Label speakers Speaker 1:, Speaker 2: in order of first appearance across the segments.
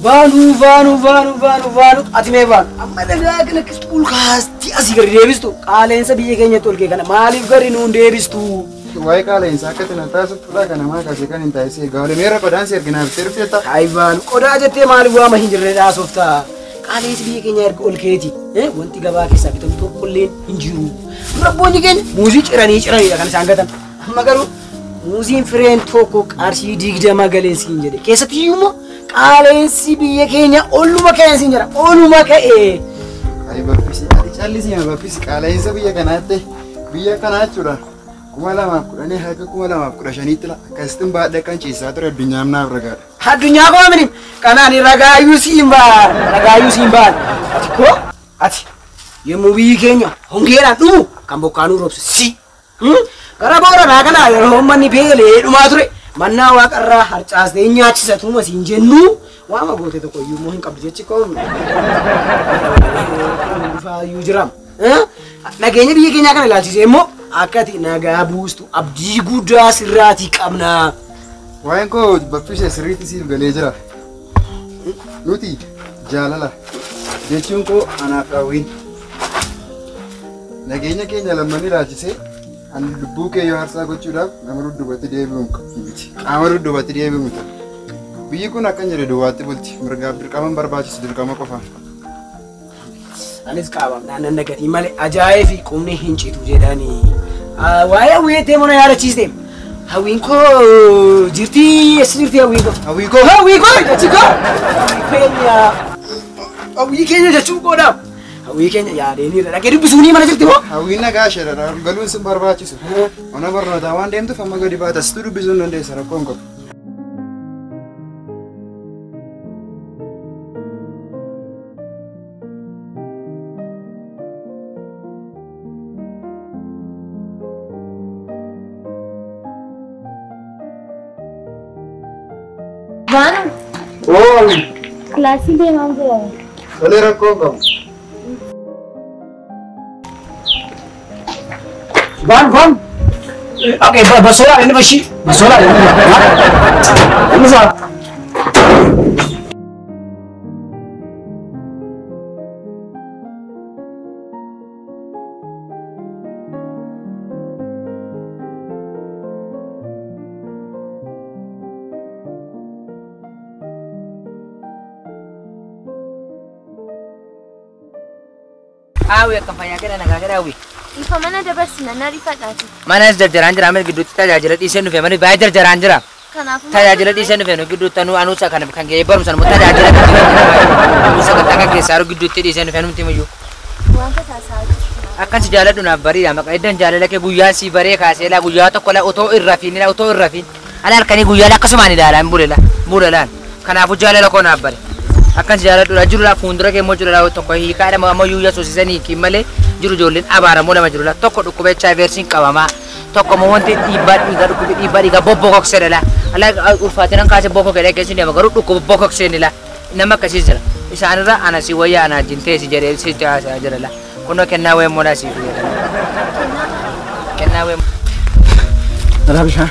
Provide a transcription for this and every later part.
Speaker 1: Baanuu baanuu baanuu baanuu baanuu ati mee baanu amma dhagaa kana akkasitti ol kaasti asii gadi deebistu qaaleensa biyya keenyatti ol kee kana maaliif gadi nuun deebistu?
Speaker 2: Waa'ee qaaleensa akka itti na taasiftuudha kana maa kaasee kan hin taasisee gaale meera qodaan si erginaaf itti dhufteetta.
Speaker 1: Hayi baanu qodaa jettee maaliif waama hin jirre dhaasofta? Qaaleensi biyya keenyaa erga ol keeti wanti gabaa keessaa bitamu tokkollee hin jiru. Rabboonni keenya muuzii ciranii ciraniidha kan isaan gatan. Amma garuu muuziin fireen tokko qarshii 20 galeen siin jedhe. Keessatti iyyuu qaaleensi biyya keenya oluma ka'e siin jedha. Oluma ka'e.
Speaker 2: Ayi baffisi ati callisii ma baffisi qaaleensa biyya kanaatti biyya kanaa jechuudha. 2010 haga 2015tti la akkasittiin baadhee kan ciisaa ture addunyaan naaf ragaadha.
Speaker 1: Addunyaa koo mini kanaan ragaayyuu siin baan ragaayyuu siin baan. Ati koo ati yommuu biyyi keenya hongeedhaan dhumu kan bokkaanuu roobsu si. Gara booranaa kana yeroo uummanni beelee dhumaa ture mannaa waaqarraa harcaastee nyaachisa tuuma siin jennu waama goote tokko iyyuu immoo hin qabdu jechi koo dhufaayyuu jira. Nageenya biyya keenyaa kana ilaalchisee immoo akka ati nagaa buustu abdii guddaa sirraatii qabna.
Speaker 2: Waa'een koo baffisee sirriitti siif galee jira. Nuti jaalala jechuun koo anaaf raawwiin. Nageenya keenya lamman ilaalchisee ani lubbuu kee yoo aarsaa gochuudhaaf nama dudduubatti deebi'u miti. Qaama dudduubatti deebi'u miti. Biyyi kun akkan jedhe duwwaatti bulti. Mirgaaf dirqama barbaachisu dirqama qofa.
Speaker 1: Anis qaabam naannan nagatii malee ajaa'ee fi qubni hin citu jedhanii. Waa'ee hawwiittee mana yaadachiiste. Hawwiin koo jirtii eessa jirti hawwiin koo?
Speaker 2: Hawwii koo.
Speaker 1: Hawwii koo jechi koo. Hawwii keenya jechuu koodhaaf. Hawwii keenya yaadeenirra dhaqee dubbisuunii mana jirti moo?
Speaker 2: Hawwiin nagaa isheedha. Galuun sin barbaachisu. Mana barnootaa waan deemtuuf amma gadi baata. Situ dubbisuu hin dandeessa rakkoon qabu.
Speaker 3: Baanu
Speaker 2: Oo
Speaker 3: kilaasii deemaa jira.
Speaker 2: Tolee rakkoon qabu.
Speaker 1: Baanu baanu. Okay, basola inni bashi. Basola inni saa.
Speaker 4: Hawwi akkam fayyaa kenna nagaa gara hawwi.
Speaker 3: Ifa mana dabarsina na rifadhaati.
Speaker 4: Manas jarjaraan jira amma gidduutti tajaajila dhiisee dhufe mana baay'ee jarjaraan jira.
Speaker 3: Kanaafuu
Speaker 4: Tajaajila dhiisee dhufe nu gidduutti anuu anuusa kan kan ga'ee barumsa nu tajaajila kan anuusa kan kan keessaa jiru gidduutti dhiisee dhufe numti miyyuu.
Speaker 3: Wanta taasaa jiru.
Speaker 4: Akkan si jaaladhu naaf bariidha maqaa iddoon jaalala kee guyyaa si baree kaasee laa guyyaa tokko laa otoo irra fiin laa otoo irra fiin ala halkanii guyyaa laa akkasumaan ilaalaa hin bule laa bule laan kanaafuu jaalala koo naaf bare. Akkan si jaaladhu laa jiru laa fuuldura kee immoo jiru laa tokko hiikaadha ammoo yuuyyaa soosisanii hiikin malee jiru ijoolleen abaaramoo lama jiru laa tokko dhukkuba HIV AIDSiin qabamaa tokko immoo wanti dhiibbaa dhiigaa dhukkubi dhiibbaa dhiigaa bobbokokseedha laa ala ulfaatinaan kaasee bokkokee keessi deema garuu dhukkuba bokkokseeni laa nama akkasii jira isaanirra ana si wayyaa ana wajjin teessi jedhee si haasaa jira laa kunoo kennaa wayii immoo laa siif jedha kennaa wayii.
Speaker 2: Dhala bishaan.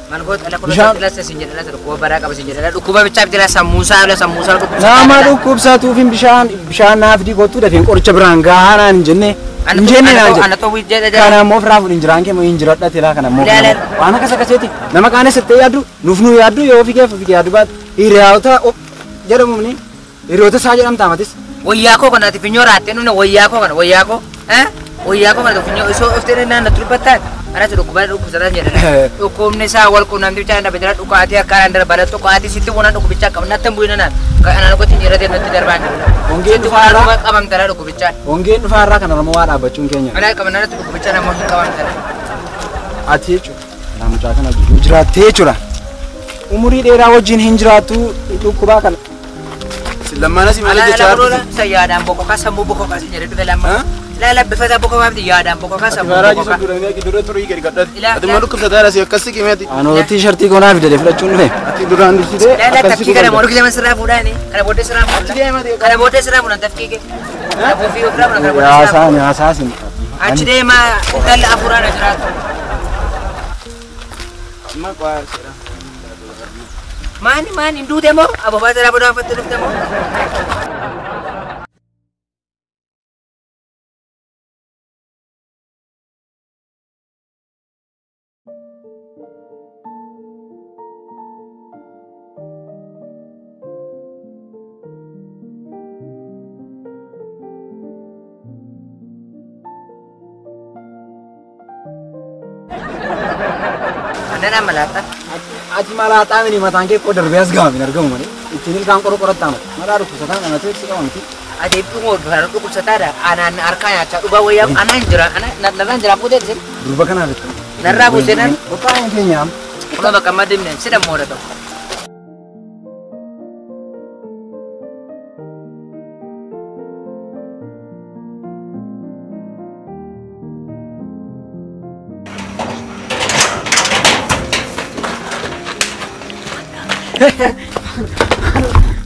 Speaker 4: Maal goota ala
Speaker 2: Bishaan.
Speaker 4: kunoo lasa siin jedha lasa dhukkuba baraa qaba siin jedha dhukkuba bichaa bitila sammuusaa la sammuusaa dhukkubsa.
Speaker 1: Nama dhukkubsatuuf hin bishaan bishaan naaf dikootu dafeen qoricha biraan gahaa naan hin jenne. Hin jenne naan jedhe.
Speaker 4: Ana ta'uu jedha jedha.
Speaker 1: Kana immoo ofirraa fuudhin jiraan kee hin jiradhate laa kana immoo.
Speaker 4: Ilaala.
Speaker 1: Waan akkas akkaseeti nama qaanessattee yaaddu nuuf nu yaaddu yoo ofii kee ofii kee yaaddu baate hiriyoota jedhamu ni hiriyoota isaa jedhamta amatis.
Speaker 4: Wayyaa koo kanati finyoo raattee nuna wayyaa koo kana wayyaa koo wayyaa koo kana finyoo isoo oftee naan na turbattaan anas dhukkuba dhukkubsataa jedha dhukkubni isaa wal quunnamtii bichaa darba jira dhukaatii akkaan darba dhala dhukaatii sitti bunaan dhukkubichaa qaba natti hin bu'ina naan anaan gotti hin jirate natti darbaan jiru
Speaker 1: Hongeen
Speaker 4: sitti
Speaker 1: dhufaarraa
Speaker 4: bunaan qabamtara dhukkubichaan
Speaker 1: hongeen dhufaarraa kan Oromoo waa dhaabbachuun keenya.
Speaker 4: anaa qaba natti dhukkubichaan ammoo hin qabamtara.
Speaker 1: Ati jechuudha. Laa mucaa kana gidduu jiraattee jechuudha. Umurii dheeraa wajjin hin jiraattu dhukkubaa kana.
Speaker 2: Lammaana si maal
Speaker 4: Ala
Speaker 2: jechaa
Speaker 4: ala isa yaadaan bokokaa sammuu bokokaa si jedhe dhufe lamma. Ilaala bifa isaa bokokaa miti yaadaan bokokaa sammuu
Speaker 2: Ati
Speaker 4: bokokaa.
Speaker 2: duranii gidduu turii gadi gadhate.
Speaker 4: Ilaa-
Speaker 2: Ati maal dhukkubsataa si akkas siqimeeti.
Speaker 1: Anoo tiishartii koo naaf fidee fudhachuun dhufe.
Speaker 2: Ati duraan dursitee
Speaker 4: Ilaala
Speaker 2: akkas
Speaker 4: tafkii kana moo dhukkisa sirraa fuudhaani kana booddee sirraa fuudhan. Kana booddee sirraa fuudhan tafkii kee. Kana ofii ofirraa fuudhan kana booddee sirraa
Speaker 1: Yaasaa
Speaker 4: fuudhan.
Speaker 1: yaasaa sin.
Speaker 4: Achi deemaa intalli afuuraan jiraatu. Maani maani hin duute moo abobaa jalaa bodaanfattee dhufte moo? Annan malaaxa.
Speaker 1: Ati malaaxaa mini mataan kee koo darbee as gama hin argamu malee. Ittiin ilkaan qorqorattaa mata. Mataa dhukkubsataan kanatu ibsi qaba miti.
Speaker 4: Ati dhuguma dhukkubsataadha. Anaan harkaa nyaachaa dhugaa wayyaa anaan jira narraan jira buutee jira.
Speaker 1: Durba kanaaf itti.
Speaker 4: Narraa buusee nan.
Speaker 1: Qophaa'een keenya.
Speaker 4: Kuma bakka amma deemne sidha mooda tokko.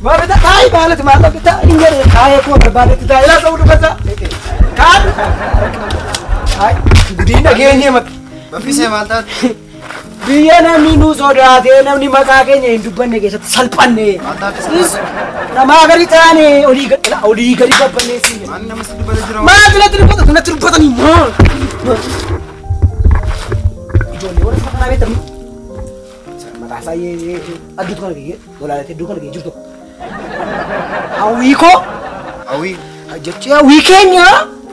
Speaker 1: Maal taa'ii maalati maal taa'ii hin jedhe taa'ee akkuma barbaadetti taa'ee ilaa ta'uu dubbata. Kaan gudiin dhageenye mata.
Speaker 2: Baffisee maal taate?
Speaker 1: Biyya namni nu sodaatee namni maqaa keenya hin dubbanne keessatti salphanne.
Speaker 2: Maal taate?
Speaker 1: Namaa gadi taane olii gadi gabbannee siin.
Speaker 2: Maal nama si dubbata jira?
Speaker 1: Maal natti dubbata natti dubbatanii maal? Ijoollee warra saba kanaa beektan mataa isaa adduutu kana gahee walaalatee iddoo kana gahee jirtu. Hawwii koo.
Speaker 2: Hawwii.
Speaker 1: Jechi hawwii keenya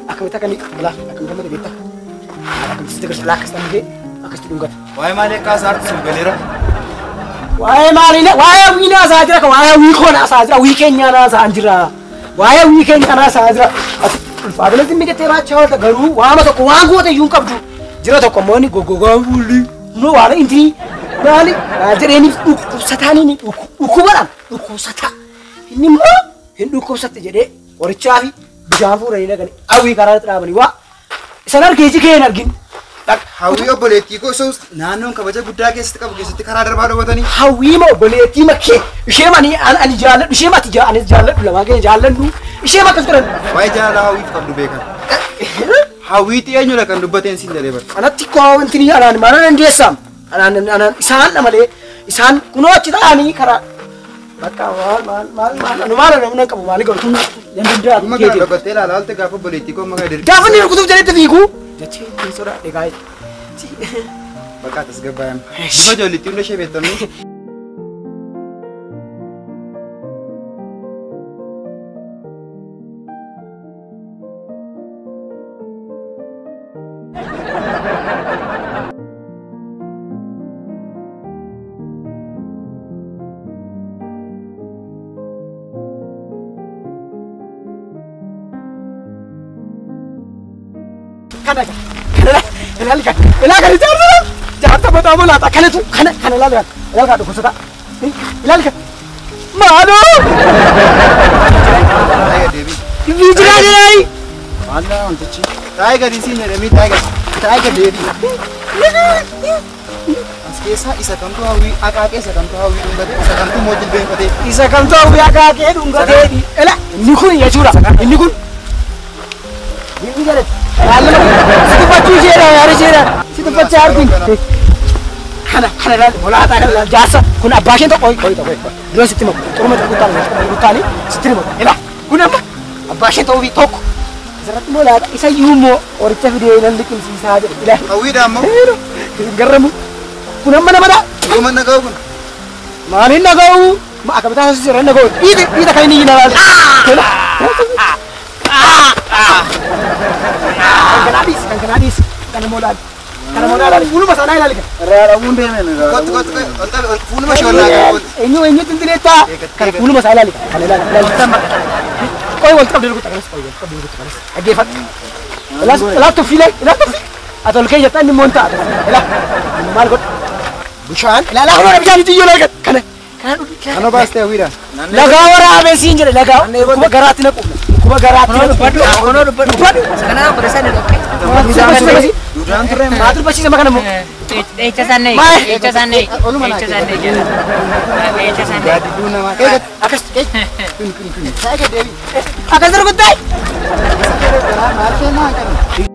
Speaker 1: akkamitti akka inni laa akkamitti amma beektaa akkamitti sitti agarsiisa laa akkasitti amma akkasitti dhungata.
Speaker 2: Waa'ee maalii akka haasa'aa siif galeera?
Speaker 1: Waa'ee maalii waa'ee hawwii naasaa jira waa'ee hawwii koo naasaa jira hawwii keenya naasaa jira waa'ee hawwii keenya naasaa jira. Ulfaatinatti mijattee raachaa oolta garuu waama tokko waan goote iyyuu hin qabdu jira tokko immoo inni goggogaa fuulli nu waan inti maali jedheen dhukkubsataan inni dhukkubadhaan dhukkubsataa inni immoo hin dhukkubsatte jedhee qorichaa fi bishaan fuudhanii dhaqanii hawwii karaa irratti dhaabanii waa isan argee iji kee hin argin.
Speaker 2: Hawwii obboleettii koo osoo naannoon kabaja guddaa keessatti qabu keessatti karaa darbaa dhoowwatanii.
Speaker 1: Hawwii ma obboleettii ma kee ishee mani ani jaalladhu ishee mati ani jaalladhu lamaan keenya jaalladhu ishee ma akkas godhan.
Speaker 2: Waa'ee jaalala hawwiif qabdu beekan. Hawwiitti eenyudha kan dubbateen siin jedhee bara.
Speaker 1: Anatti koo wanti ni anaan maal dandeessaam anaan anaan isaan dha malee isaan kunoo achi ta'anii karaa bakka maal maal maal maal anu maal anu qabu maal godhu tun danda'a.
Speaker 2: Amma kana dhokkattee ilaalaa oolte gaafa obboleettii koo maqaa dirqee.
Speaker 1: Gaafa inni rukutuuf jedhetti fiiguu. Jechi sodaadhe gaa'e.
Speaker 2: Bakka tasgabbaa'an. Bifa ijoolleetti hunda ishee beektamni.
Speaker 1: Kana ilaali kan ilaali kan jaarsa jaarsa mataa molaata kanatu kana kana ilaali kan ilaali kan dhukkubsata ilaali kan maaloo Viijiraa jedhaayi.
Speaker 2: Maal wantichi taa'ee gadi siin jedhamii taa'ee gadi deebii. As keessaa isa kamtu hawwii akaakee isa kamtu hawwii dhungatee isa kamtu immoo jilbeenfatee.
Speaker 1: Isa kamtu hawwii akaakee dhungatee ila inni kun jechuudha inni kun. Inni jedhati. Si tuffachuu isheedha yaada isheedha si tuffachaa argin. Kana kana ilaali molaataa kana ilaali jaarsa kun abbaa isheen tokko hoyi tokko dura sitti maku xuruma guttaani sitti maku ila kun amma abbaa isheen ta'uu fi tokko asirratti molaata isa iyyuu immoo qoricha fidee nan liqimsiisaa jedhe ilaali.
Speaker 2: Hawwiidha ammoo.
Speaker 1: Hin garramu kun amma namadha.
Speaker 2: Dhuguma naga'u kun.
Speaker 1: Maaliin naga'u akkamitti haasofsiisu irra naga'u dhiite dhiite kan inni ilaala. Kan kanaa dhiisi kan immoo ilaali. Kan immoo ilaali fuuluma isaanii ilaali kan.
Speaker 2: Irraa dhabuun deemeen. Kottu kottu fuuluma ishee wallaa.
Speaker 1: Eenyu eenyutti hin dineettaa? Kan fuuluma isaa ilaali kan ilaali ilaali. Qoy walitti qabdee rukuta kanas qoy walitti qabdee rukuta kanas dhaggeeffadhu. Ilaas tuffiilee ilaas tuffii. Ati ol kee jettaa inni immoo hin ta'a. Ilaa maal godhu? Bishaan ilaalaa homaa bishaan itti yoo argatu kana kana dhugi.
Speaker 2: Kana baastee hawwiidha.
Speaker 1: Lagaa waraabee siin jedhe lagaa dhukkuba garaatti naqu dhukkuba garaatti naqu.
Speaker 4: Kunoo dubbadhu. Kana godhe sana dhoqqee.
Speaker 2: Duudaan turre
Speaker 1: Maal dubbisiisa makana immoo?
Speaker 4: Dheecha sanne. Dheecha sanne. Dheecha sanne jedha. Dheecha sanne.
Speaker 2: Gaaddiduu namaa.
Speaker 1: Akkas
Speaker 2: Kun kun kun. Taa'ee gadi deebii.
Speaker 1: akkas rukuttaa.
Speaker 2: Maal kennaa hin qabne.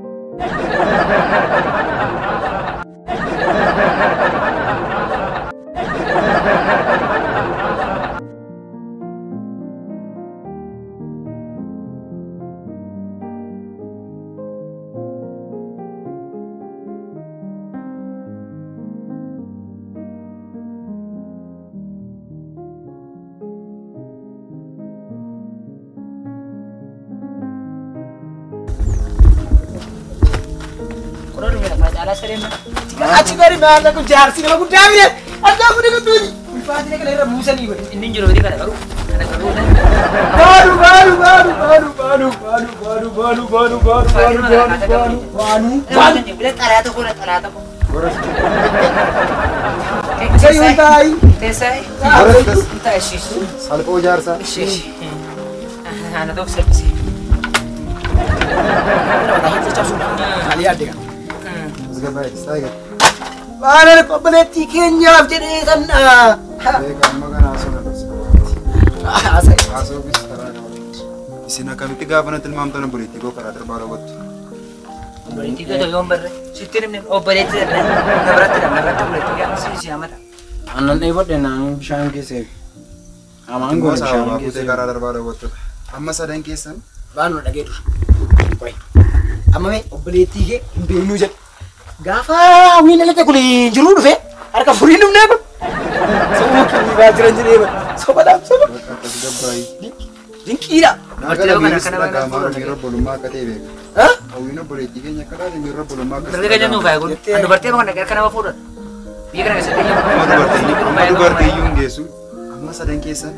Speaker 4: caalaa sareen.
Speaker 1: Achi bari maal kun jaarsi nama guddaa mire. Addaa kun gudduuti. Ulfaatina kana irra buusanii godhe.
Speaker 4: Inni hin jiru horii kana garuu. Kana garuu.
Speaker 1: Baanu baanu baanu baanu baanu baanu baanu baanu baanu baanu baanu baanu baanu baanu.
Speaker 4: Bila xalaa tokko na xalaa tokko.
Speaker 2: Goras.
Speaker 1: Sayyuun taayi.
Speaker 4: Teessaayi.
Speaker 2: Goras.
Speaker 4: Taa ishee.
Speaker 2: Salphoo jaarsaa.
Speaker 4: Ishee. Ana tokko salphise.
Speaker 1: Maali yaadde kana?
Speaker 2: Asgabbaa'e. Taa'e gadi.
Speaker 1: Baana obboleettii keenyaaf jedhee san.
Speaker 2: Beeka amma kana haasoo na dhaqsa. Haasoo karaa qaba. Isin akkamitti gaafa natti tilmaamtan obboleettii koo karaa darbaa raawwattu?
Speaker 4: Obboleettii kee yoon barre sitti himne obboleettii dha. Nabratti dha nabratti obboleettii kee si si hamata.
Speaker 5: Aannan dheebodhe naan bishaan keessa. Amaan
Speaker 2: Immoo
Speaker 5: goone bishaan
Speaker 2: sababaa kutee
Speaker 5: keessa.
Speaker 2: karaa darbaa raawwattudha. Amma sadan keessan
Speaker 1: Baanu dhagee dur. Amma mee obboleettii kee hin beeknuu jedhe. Gaafa wiin dhalate kun jiruu dhufe harka furiin dhufnee kun. Soba kennaa jiran jedhee bara. Sobadhaaf soba.
Speaker 2: bakka tasgabbaa'ii.
Speaker 1: Dinqiidha.
Speaker 2: Naagala miirris dhaga'amaa miira obbolummaa akka ta'e beeka.
Speaker 1: Ha?
Speaker 2: Hawwiin obboleettii keenya akka taate miirra obbolummaa akka
Speaker 4: Darbe keenya nuuf haa kun. An dubartii amma kana harka nama fuudhan. Biyya kana keessatti
Speaker 2: Amma dubartii iyyuu hin geessu. Amma sadan keessan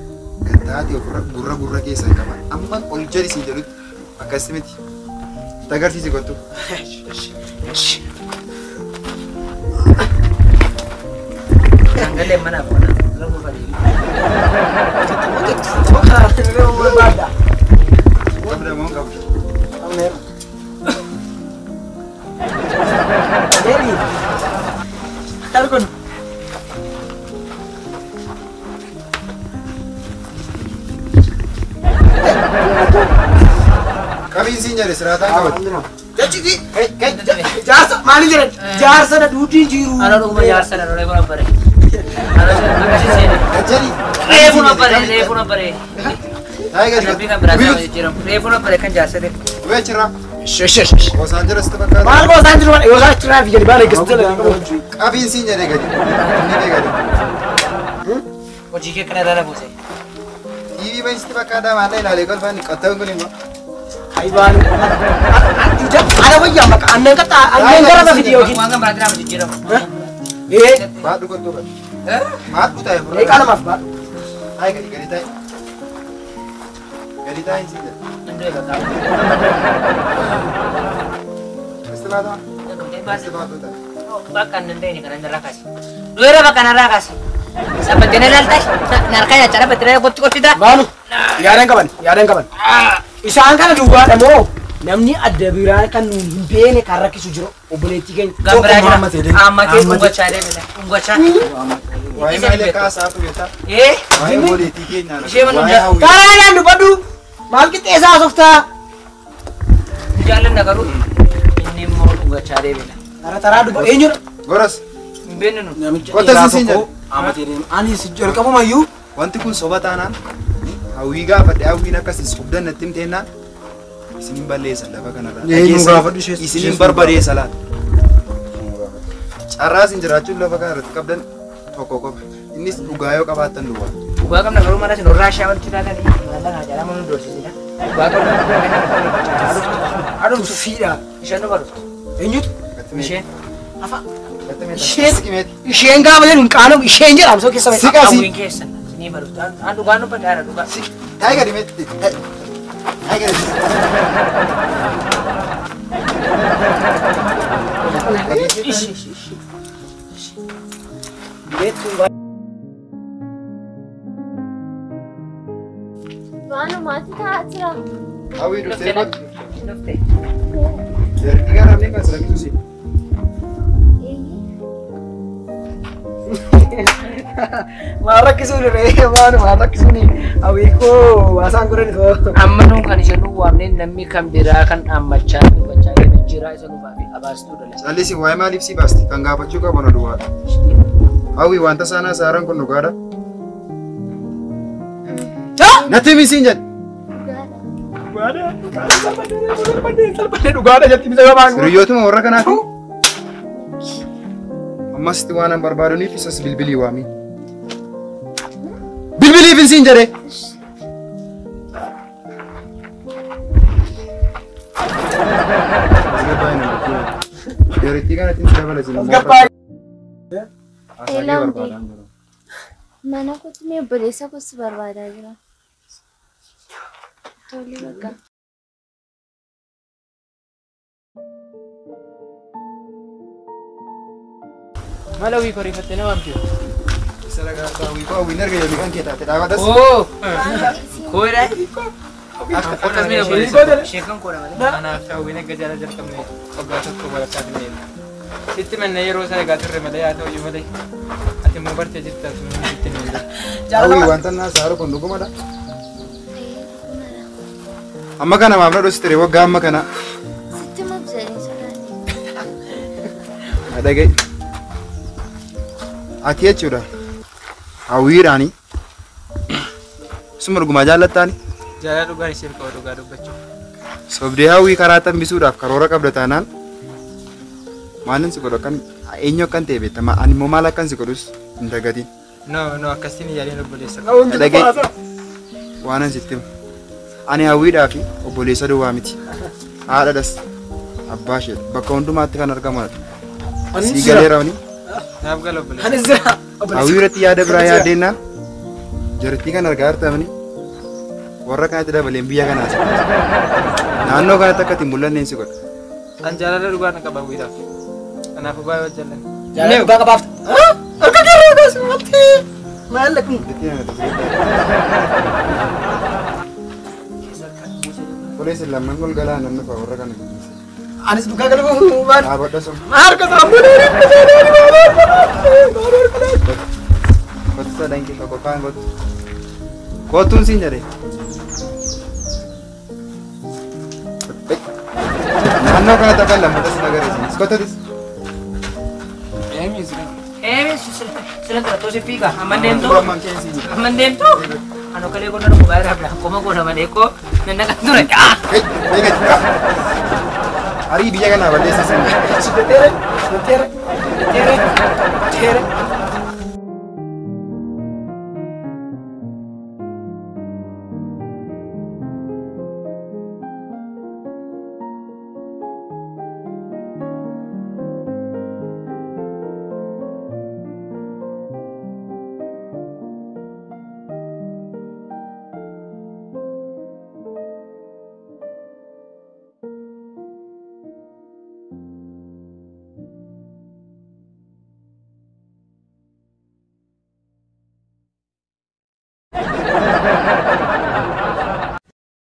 Speaker 2: gattaatee ofirra gurra gurra keessan qaban. Amma ol jedhi jedhutti akkas miti. Itti agarsiisi kottu.
Speaker 4: Hangalee manaaf mana. Rakkoo fadhi.
Speaker 2: Qabda moo hin qabdu?
Speaker 1: Kun.
Speaker 2: Qabiin siin jedhe siraataan qabatu.
Speaker 1: Jechi jaarsa maali jedhan jaarsa na duutiin jiru.
Speaker 4: Ana dhuguma jaarsa na reefu na bare. Ana akkasii seene.
Speaker 2: Gajjali.
Speaker 4: Reefu na bare reefu na bare.
Speaker 2: Taa'e gadi.
Speaker 4: Dubbii kan biraa ta'e jijjiiramu. Reefu na bare kan jaarsa ta'e.
Speaker 2: Du'ee achirraa.
Speaker 1: Shesh.
Speaker 2: Qosaan jira sitti fakkaata.
Speaker 1: Maal goosaan jiru yoo isaan achirraa fi jedhi baala eegasitti
Speaker 2: Qabiin siin jedhe gadi. Inni kee gadi.
Speaker 4: Hojii kee kana irra na buuse.
Speaker 2: TV bahin sitti fakkaata maal ilaalee kolfaan qottoon kun immoo.
Speaker 1: Aybaan. Ana wayyaa maka annan qaxxa annan gara ba fidi yookiin.
Speaker 4: Waan kan biraatti nama jijjiiramu.
Speaker 1: Ee.
Speaker 2: Baadhu kottuu gadi. Baadhu taa'e furraa.
Speaker 1: Ee qalamaaf baadhu.
Speaker 2: Taa'e gadi gadi taa'e. Gadi taa'e siin jedhe.
Speaker 4: Danda'e bakka.
Speaker 2: Sitti baata. Sitti baadhu taa'e.
Speaker 4: Bakka annan ta'e kana narraa kaase. Du'eera bakka narraa kaase. Sabbattee na ilaaltaa? Narkaa nyaachaa dhaabbattee gotti gochita.
Speaker 1: Baanu yaadan qaban yaadan qaban. Isaan kana duwwaadha moo namni adda biraa kan nu hin beekne kan rakkisu jiru obboleettii keenya.
Speaker 4: Gambiraa jira.
Speaker 5: Hammatee deema.
Speaker 4: Hammatee dhungachaa deemila. Dhungachaa.
Speaker 2: Waa'ee maalee kaasaa ture ta'a.
Speaker 4: Ee.
Speaker 2: Waa'ee obboleettii keenyaa.
Speaker 4: Ishee mana
Speaker 2: Waa'ee hawwii.
Speaker 1: Karaadhaan dubbadhu maal qixxeessaa haasoftaa?
Speaker 4: Jaallanna garuu inni immoo dhungachaa deemila.
Speaker 1: Tara taraa dubba eenyudha?
Speaker 2: Goras.
Speaker 4: Hin beeknu nu.
Speaker 5: Namicha
Speaker 2: Qotta
Speaker 5: dhiiraa
Speaker 2: siin
Speaker 5: tokko hammatee deema. Ani si jalqabumayyuu
Speaker 2: Wanti kun soba taanaan hawwii gaafadhe hawwiin akkasii sobdan natti himteennaan isinin balleessa lafa kanarraa.
Speaker 5: Ee, nu gaafadhu ishees-
Speaker 2: Isinin
Speaker 5: ishees
Speaker 2: barbadeessa laata. Carraa isin jiraachuun lafa kanarratti qabdan tokko qofa. Innis dhugaa yoo qabaattan duwwaa.
Speaker 4: Dhugaa qabna garuu mana isin horraa ishee walitti taatanii maallaqa jaalama nu doorsisina. Dhugaa qabna. Aduu
Speaker 1: Tuffiidha.
Speaker 4: isheen nu baruftu.
Speaker 1: Eenyutu?
Speaker 4: Isheen.
Speaker 1: Afa.
Speaker 2: Isheen.
Speaker 1: Isheen gaafa jedhu hin qaanamu isheen jedhamu soo keessa ba'e.
Speaker 2: Siqasi.
Speaker 4: Hawwiin keessan ni baruftu. An dhugaa nu badhaadha dhugaa.
Speaker 2: Taa'e gadi meetti. Taa'e gadi.
Speaker 3: Baanu maaltu ta'aa jira?
Speaker 2: Hawwii dhuftee kottu.
Speaker 4: Dhufte.
Speaker 2: Jarri gara namni kan sirriitu si.
Speaker 1: Maal rakkisuun ree maal maal rakkisuun hawwii koo waasaan godhan too.
Speaker 4: Amma nuun kan isheen nu waamne namni kan biraa kan dhaammachaa dhungachaa deeme jira isa nuufaa fi abaastuu dhala.
Speaker 2: Callisi waa'ee maaliif si baasti? Kan gaafachuu qabu na duwwaadha. Hawwii wanta saanaa saaraan kun dhugaadha. Natti himi siin jedhe.
Speaker 3: Dhugaadha.
Speaker 1: Salphannee dhugaadha jetti bisa gabaan.
Speaker 2: Hiriyootuma warra kanaati. Ammas itti waan an barbaadaniif isas bilbilii waami. Bilbiliif hin siin jedhe. Jarittii kanatti si dabalasin immoo. Haasaa kee barbaadaan jira.
Speaker 3: Mana kootti mee obboleessa koo si barbaadaa jira. Tole bakka.
Speaker 6: Mala wii koriifattee nama amti.
Speaker 2: Isa ragaa hawwii koo hawwiin erga yoomii kan kee taate dhaabatas.
Speaker 4: Oo! Koodha? Akkas mee obboleessa. Sheekan koodha malee.
Speaker 6: Anaaf hawwiin akka jaalala jalqabne waggaa tokko walakkaa ta'eera. Sitti mannee yeroo sana egaa turre malee haa ta'u iyyuu malee. Ati immoo bartee jirta sitti mannee.
Speaker 2: Hawwii wanta naa saaru kun dhugumadha. Amma kana maaf na dhositire waggaa amma kana.
Speaker 3: Sitti maaf jedhee sodaate.
Speaker 2: Dhaga'i. Ati jechuudha. Hawwiidhaani. Suma dhugumaa jaallattaani.
Speaker 6: Jaalala dhugaan isheef qaba dhugaa dubbachuu.
Speaker 2: Sobdee hawwii karaa tambisuudhaaf karoora qabda taanaan maalin si godhu akkan eenyu akkan ta'e beektama ani immoo maal akkan si godhus hin dagatin.
Speaker 6: No no akkasiin yaaliin obboleessa.
Speaker 2: Dhaga'i. Waan an sitti himu. Ani hawwiidhaa fi obboleessa duwwaa miti. Haadhadhas abbaa isheedha. Bakka hundumaatti kan argamu. Sii galeera wani.
Speaker 6: Naaf gala obboleessa.
Speaker 1: Anis jira.
Speaker 2: Hawwii irratti yaada biraa yaaddeenna jarittii kan argaa jirtamni warra kanatti dabaleen biyya kanaas. Naannoo kanatti akka ittiin mul'anneen si godha.
Speaker 6: An jaalala dhugaa na qaba hawwiidhaaf. Kanaafuu baay'ee wal jaallanna.
Speaker 1: Jaalala dhugaa qabaaf. Harka keerraa kaasi malti. Maal kun?
Speaker 2: Obboleessi lamman ol galaa namni fa'a warra kana guddise.
Speaker 1: Anis dhugaa gala maal?
Speaker 2: Dhaabadha sun.
Speaker 1: Harka isaa
Speaker 2: Kottu sadan kee tokko kaan kottu. Kottuun siin jedhe. Naannoo kanatti akka lammata sin agarsiisu. Kottutis.
Speaker 4: Eemi sila tosi fiiga. Amma deemtu. Amma deemtu. Ano kalee qonna dhufu baay'ee raabla. Koma goona malee koo nanna kan ture.
Speaker 2: Arii biyya kanaa balleessa sin.
Speaker 1: Tere, tere, tere, tere.